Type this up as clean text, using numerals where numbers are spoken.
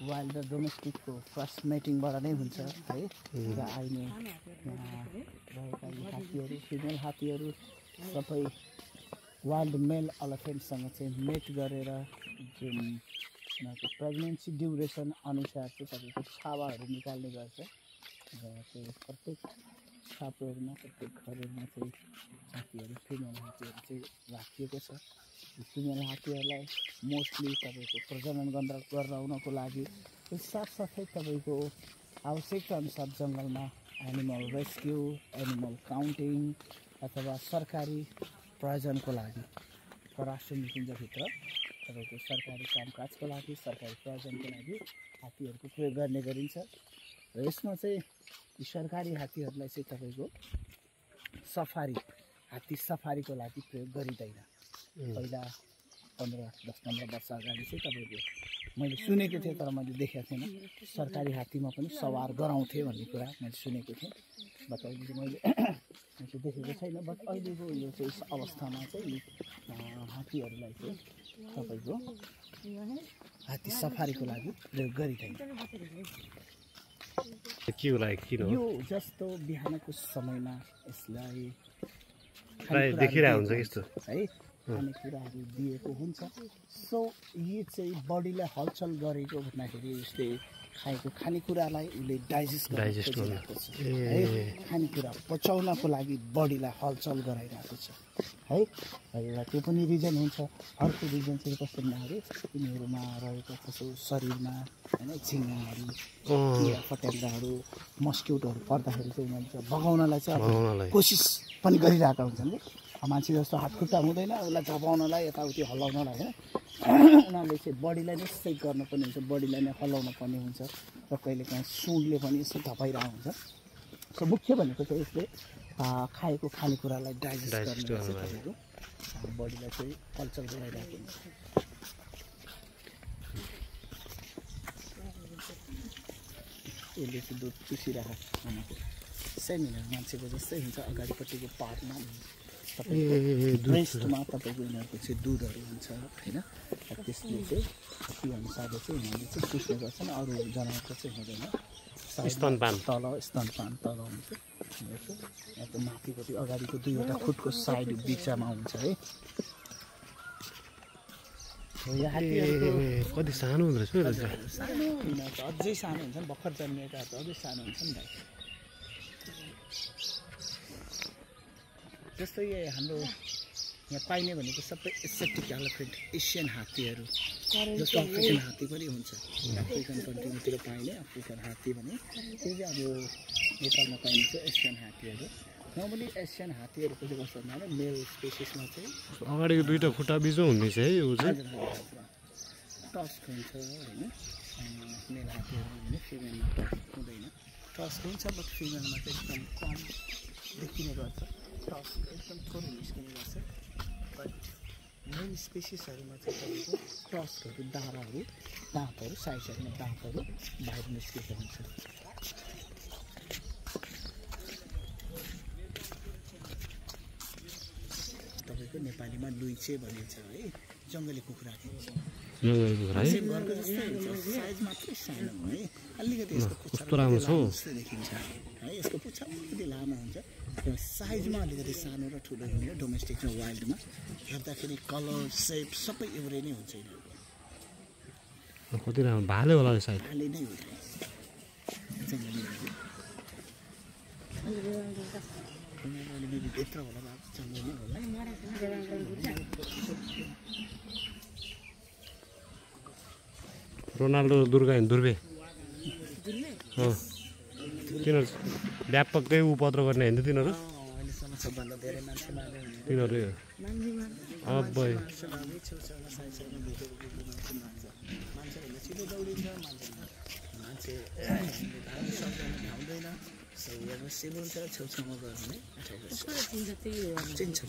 Wild र डोमेस्टिकको cross मेटिङबाट नै हुन्छ है। र आइने रहेका यी हात्तीहरू फिमेल हात्तीहरू सबै वाइल्ड मेल एलिफेन्टसँग चाहिँ मेट गरेर जुन उनीहरूको प्रेग्नेन्सी ड्युरेसन अनुसार चाहिँ तपाईँको छावाहरू निकाल्ने गर्छ। र त्यो प्रत्येक छाप्रोहरूमा प्रत्येक घरहरूमा चाहिँ हात्तीहरू फिमेल हात्तीहरू चाहिँ राखिएको छ। फिमेल हात्तीहरूलाई मोस्टली तपाईँको प्रजनन गराउनको लागि साथसाथै तपाईँको आवश्यकता अनुसार जङ्गलमा एनिमल रेस्क्यु, एनिमल काउन्टिङ अथवा सरकारी प्रयोजनको लागि परराष्ट्र निकुञ्जभित्र तपाईँको सरकारी कामकाजको लागि सरकारी प्रयोजनको लागि हात्तीहरूको प्रयोग गर्ने गरिन्छ। र यसमा चाहिँ यी सरकारी हात्तीहरूलाई चाहिँ तपाईँको सफारी हात्ती सफारीको लागि प्रयोग गरिँदैन। पहिला 10-15 वर्ष अगाडि चाहिँ तपाईँको मैले सुनेको थिएँ तर मैले देखेको थिइनँ सरकारी हात्तीमा पनि सवार गराउँथे भन्ने कुरा मैले सुनेको थिएँ। बट अहिले चाहिँ मैले देखेको छैन। बट अहिलेको यो चाहिँ अवस्थामा चाहिँ हात्तीहरूलाई चाहिँ तपाईँको हात्ती सफारीको लागि प्रयोग गरिँदैन। यो जस्तो बिहानको समयमा यसलाई देखिरहेको हुन्छ यस्तो है खानेकुराहरू दिएको हुन्छ। सो यो चाहिँ बडीलाई हलचल गरेको भन्दाखेरि उसले खाएको खानेकुरालाई उसले डाइजेस्ट गरिरहेको छ है। खानेकुरा पचाउनको लागि बडीलाई हलचल गराइरहेको छ है। र त्यो पनि रिजन हुन्छ। अर्को रिजन चाहिँ कस्तो भन्दाखेरि यिनीहरूमा रहेको कसो शरीरमा होइन झिँगाहरू किरा फट्याङ्ग्राहरू मस्किटोहरू पर्दाखेरि चाहिँ उनीहरू भगाउनलाई चाहिँ कोसिस पनि गरिरहेका हुन्छन् कि मान्छे जस्तो हातखुट्टा हुँदैन उसलाई झपाउनलाई यताउति हल्लाउनलाई होइन। उनीहरूले चाहिँ बडीलाई नै सेक गर्नुपर्ने हुन्छ, बडीलाई नै हल्लाउन पर्ने हुन्छ र कहिलेकाहीँ सुँडले पनि यसो धपाइरहेको हुन्छ। सो मुख्य भनेको चाहिँ यसले खाएको खानेकुरालाई डाइजेस्ट गर्नु बडीलाई चाहिँ हलचल गराइरहेको हुन्छ। यसले चाहिँ दुध चुसिरहेको आमाको सेम मान्छेको जस्तै हुन्छ। अगाडिपट्टिको पार्टमा ब्रेस्टमा तपाईँको यिनीहरूको चाहिँ दुधहरू हुन्छ होइन। त्यसले चाहिँ ती अनुसारले चाहिँ उनीहरूले चाहिँ चुस्ने गर्छन्। अरू जनावरको चाहिँ हुँदैन। स्तनपान तल हुन्छ। यहाँको माथिपट्टि अगाडिको दुईवटा खुट्टको साइड बिचमा हुन्छ है। कति सानो हुँदो रहेछ सानो यिनीहरू अझै सानो हुन्छन्। भर्खर जन्मिएकाहरू अझै सानो हुन्छन् भाइ। जस्तो यो हाम्रो यहाँ पाइने भनेको सबै एसेप्टिक एलिफेन्ट एसियन हात्तीहरू जस्तो अफ्रिकन हात्ती पनि हुन्छ। अफ्रिकन कन्ट्रीतिर पाइने अफ्रिकन हात्ती भने त्यो चाहिँ अब नेपालमा पाइने चाहिँ एसियन हात्तीहरू। नर्मली एसियन हात्तीहरूको चाहिँ कस्तो भन्दा मेल स्पेसिसमा चाहिँ अगाडिको दुईवटा खुट्टा बिचमा हुने चाहिँ यो चाहिँ टस्क हुन्छ होइन। मेल हात्तीहरू भने फिमेलमा टस्क हुँदैन। टस्क हुन्छ बट फिमेलमा चाहिँ एकदम कम देखिने गर्छ। टस्क एकदम थोरै निस्किने गर्छ। बट मेन स्पेसिसहरूमा चाहिँ तपाईँको टस्कहरू दाँतहरू साइड साइडमा दाँतहरू बाहिर निस्केको हुन्छ। तपाईँको नेपालीमा लुइचे भनिन्छ है। जङ्गली कुखुरा भनिन्छ। घरको जस्तै हुन्छ। साइज मात्रै सानो है। अलिकति यसको पुच्छा जस्तै देखिन्छ है। यसको पुच्छा अलिकति लामो हुन्छ। साइजमा अलिकति सानो र ठुलो हुने डोमेस्टिक र वाइल्डमा हेर्दाखेरि कलर सेप सबै एउटै नै हुन्छ। कति राम्रो भाले होला सायद। भाले नै हुन्छ जङ्गली यत्र होला जङ्गल नै होला। रोनाल्डो दुर्गा दुर्बे तिनीहरू व्यापकै उपद्रो गर्ने होइन तिनीहरू। अहिलेसम्म सबभन्दा धेरै मान्छे मार्ने तिनीहरू अब मान्छेहरूले छिटो दौडिन्छ। मान्छे सक्दैन भ्याउँदैन। हेर्नु सिबुल छ छेउछाउमा गयो भने चिन्छ।